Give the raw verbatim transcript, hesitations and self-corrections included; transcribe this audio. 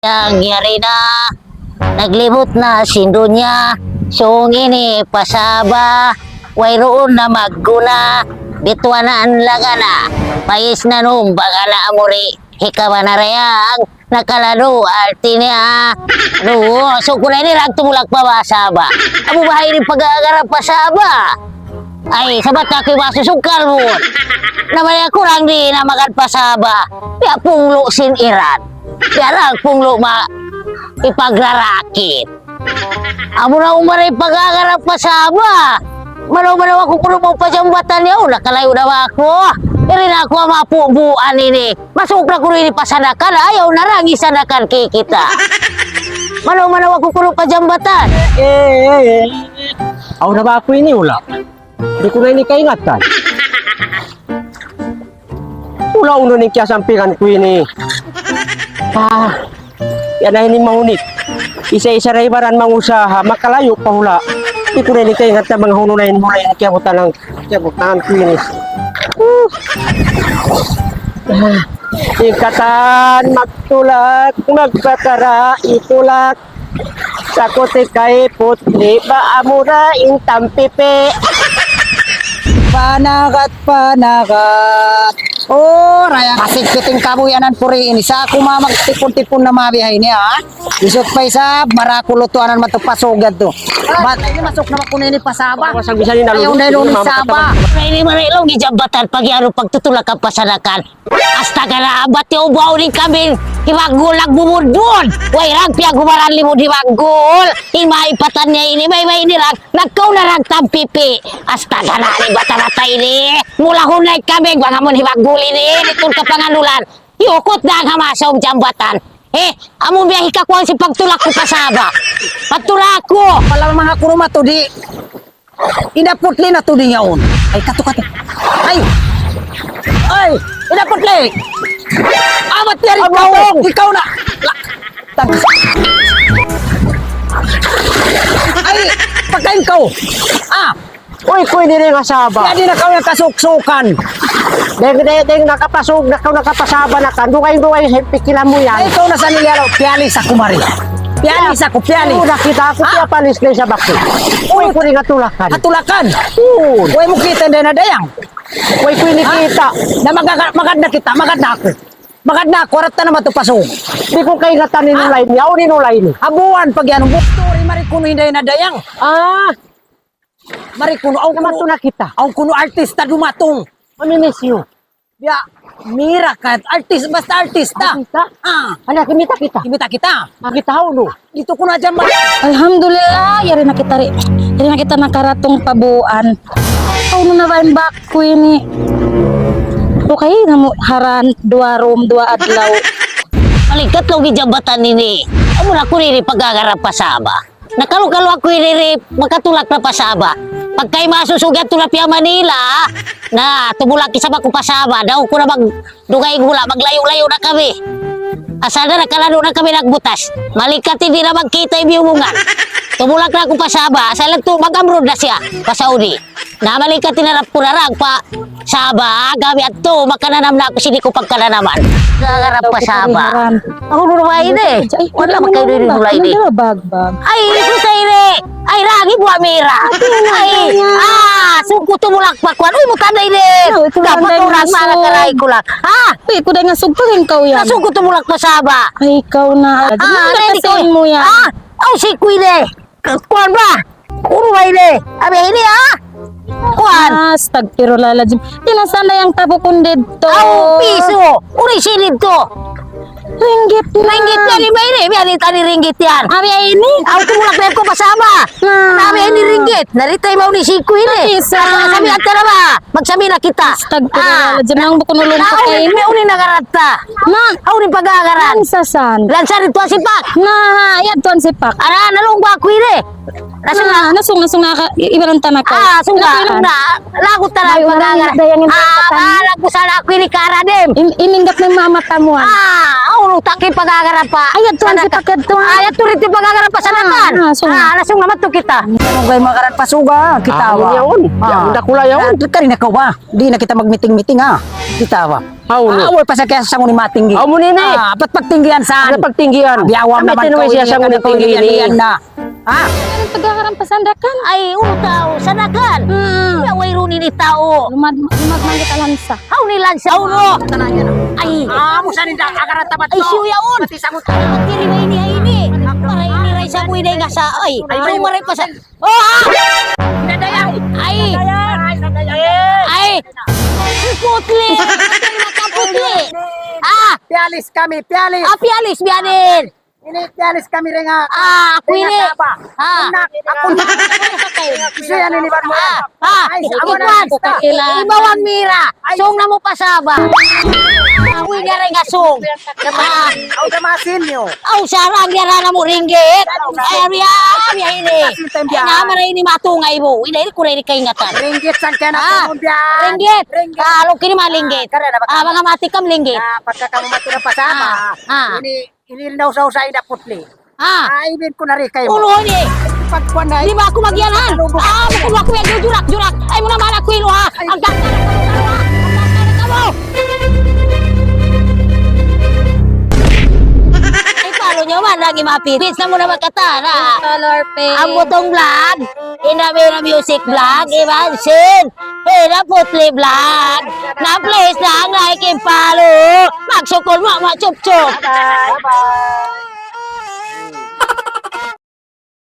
Yang yari na, naglibut na sin dunya, sung ini pa Sabah, wayruun na magguna, bituanan laga na, pais na nung bagana amuri, hikabanarayang, nakaladu, artinya, duo, sukura ini rag tumulak pa Sabah. Amu baha ini pag-aagara pa Sabah? Ay, sabat aku iba susukal mo. Namanya kurang di na magad pa Sabah. Piya punglo sin iran. Piya lang punglo ma ipagrarakit. Amu na umaray pag-agarap pa Sabah. Manaw-manaw aku kunu' mau pa jambatan niya, oh, nakalayo na ba aku? Iri na aku ama pubuan ini. Masuk na kunu' ini pa Sanakan, ayaw na rangi Sanakan kikita. Manaw-manaw aku kunu' pa jambatan. Eh, eh, eh. Aw na ba aku ini, ula? Di' ku na ini kaingatan. Ula unu in kiyasampingan ku ini. Ah, yan na ini mahunit. Isa-isa ra ibaran mangusaha, makalayu' pa hula'. Di' ku na ini kaingatan manga hunu na in mula in kiyabutan ang, kiyabutan ku ini. Uh. Ah. In katan magtulak, magpakara, itulak. Sa' ku tikay putli, ba amura in tampipi. Panagat, panagat. Oh, raya. Asig kiting kabuyanan puri ini. Sa' aku ma magtipun-tipun na mabiya ini, ha? Isut pa isab, maraku lutuanan matu pasugad tu. Bat, ini masuk na ba kunu' ini pa Sabah? Ayaw na ini Sabah. Na ini marayaw in jambatan pag-iyaru pagtutulak pa Sanakan. Astaga na, bat yaw baw in kambing, himaggul nagbubudbud. Way rag piyagubaran limud himaggul. Imay patan niya ini, may, may ini rag, nagkaw na rag tampipi. Astaga na, ini bata-bata ini. Mulahun na in kambing, bang amun himaggul ini, didtu kapanganulan. Yukut na ang hamasa in jambatan. Eh, amun biya' hikakuan sin pagtulak ku pa Sabah. Pagtulak ku. Pala manga kuruma tu di'. Inda putli na tu di' yaun. Ay, katu, katu. Ay! Ay! Inda putli! Amat yari ikaw! Ikaw na! La-, tag-, ay! Pagkain kaw! Ah! Uy, kuy, diri nga Sabah. Yan, di' na kaw yan kasuksukan. Deng, deng, deng, nakapasug, nakaw, nakapasaba na ka. Dugay-dugay, pikilan mu yan. Ay, ikaw na sa nila, piyalis aku mari. Piyalis aku, piyalis. Uy, nakita' aku, ah, piyapalis na sa bako. Uy, kuy, nga tulakan. Atulakan? Uy. Uy, mu kita' na dayang. Uy, kuy, nakita'. Na magad, magad na kita, magad na aku. Magad na aku, arat na naman tu pasug. Di' ku kaingatan in ulay niya, o in ulay niya. Abuan, pag yan, bukto, ri mari kunu' hinday na dayang. Ah. Mari kunu', awn kunu', awn kunu' artista dumatung. Mami-miss you. Biya', mira ka, artis, basta artista. Artista? Ah. Ala, kimita-kita. Kimita-kita. Makita' unu? Didtu kunu' ha jambat. Alhamdulillah, yari na kita ri. Yari na kita nakaratung pa buan. Awn na ba in bak ku ini? Okay na mu haran, duwa rum, duwa adlaw. Malikat laung in jambatan ini. Amu na aku diri pag-agarap pa Sabah. Nakalu-kalu aku ini, makatulak na pa Sabah. Pagka imasusug yadtu na piya Manila, na tumulak isab aku pa Sabah, daw ku na magdugay hula', maglayu'-layu' na kami. Asal na nakaladu' na kami nagbutas. Malikat di' na magkita' in biyubungan. Tumulak na aku pa Sabah, asal na tu mag-amrud na siya, pa Saudi. Na malikat in harap ku na rag pa Sabah, kami yadtu, makananam na aku sin di' ku pagkananaman. Pag-agarap pa Sabah. Aku dulu ba ini? Wala' makaidu ini dula ini. Ay, susah ini. Ay, rangi buah merah. Ay, ah, sungku tumulak pa kuan. Uy, mutanda ini. Dapat orang mana karay kulak. Ah, uy, kuda nga sugpa rin kau yan. Sungku tumulak pa Sabah. Ay, ikaw na. Ah, ano ikaw? Mo yan. Ah, aw, si kuy ini. Kuan ba? Unu ba ini? Abi ini, ah? Kuan. Astagfirullahaladzim. Di' na sana yan tabukun didtu. Aw, piso. Unu sin didtu? Ringgit na. Ringgit yan, di' ba ini? Biya' ini tadi ringgit yan. Abi ini? Aw, tumulak na yan ku pa Sabah. Na. Abi ini ringgit. Narita' imaw ni siku ini. Piso. Sabi at ka na ba? Magsabi na kita. Astagfirullahaladzim. Ah. Nang bukun ulun ko kayo. Unu in agarata? Na. Unu in pag-aagaran? Lansasan. Lansasan tuan sipak. Na, yan tuan sipak. Ara, nalung ba aku ini? Nasung na. Nasung, nasung na ka, i-, ibaran tanah ko. Ah, sung na. Nasung na. Lagu tanah pag-aagaran. Ah, lagu sana aku ini karadim. In-, ininggat na mama tamuan. Ah, unu taki pag-aagaran pa. Ayat tuan sipak, ayat tuan. Ayat tuan pag-aagaran pa Sanakan. Ah, nasung na. Ah, nasung na matu kita. Ano kayo makaran pa Sabah? Kita ba? Yaun. Ah. Yaun, dakula yaun. Ah, karina ka ba? Di' na kita mag-meeting-meeting, ha? Kita ba? Aw, no. Aw, pasal kaya sa muni matinggi. Aw, muni ini. Ah, pat patinggian san. Pat patinggian. Biyawa naman ito, siya sa muni tinggi ini. Ha? Anong taga-Harapan Sandakan? Ay, unu tau, Sandakan. Hmm. Ya, wayruun ini tau. Lumad, lumad manggit alansa. Hawnu in lansa, unu? Ay. Ah, musa ninda, agar tapat. Ay, siya yaun. Pati sangut. Pati lima ini, ay, ini. Para ini, ray sa buhay, day, gasa. Ay, ay, ay, maray pa sa. Oh, ah! Ay! Ay! Ay! Putli! Mata putli! Ah! Piyalis kami, piyalis! Ah, piyalis, biyanin! Ini piyalis kami ringa. Ah, aku ini. Ah. Aku na. Isu yan ini, ban mo. Ah, ah. Ay, ikuan. Ibawan mira. Sung na mu pasaba. Awi niya rin nga sung. Ah. Aw, damasin niyo. Aw, sarang niya rana mu ringgit. Ay, awi, awi, ini. Ay, nama na ini matungay mo. Ina, ini kuray ni kaingatan. Ringgit san kaya na. Ah, ringgit. Ringgit. Ah, lukini ma ringgit. Ah, mga mati kam ringgit. Ah, pagka kamu mati na pasaba. Ah, ah. Ini Ini daw sa usahay na putli. Ah. Ah, ibin ko na rin kayo. Ulo ini. Pagkuhan na. Di ba ako magyanan? Ah, bukod ako yan, jurak, jurak. Ay, mo naman ako iluha. Ang ganda ng kaluha. Ang ganda ng kaluha. Ay, follow nyo man lang, imapipis na mo na makatara. Color pink. Ang butong vlog. Inamira Music Vlog, Ivan Sin. Hey, na putli vlog. Na please na ang like and follow. Magsukul mo, mo, chup, chup. Bye-bye.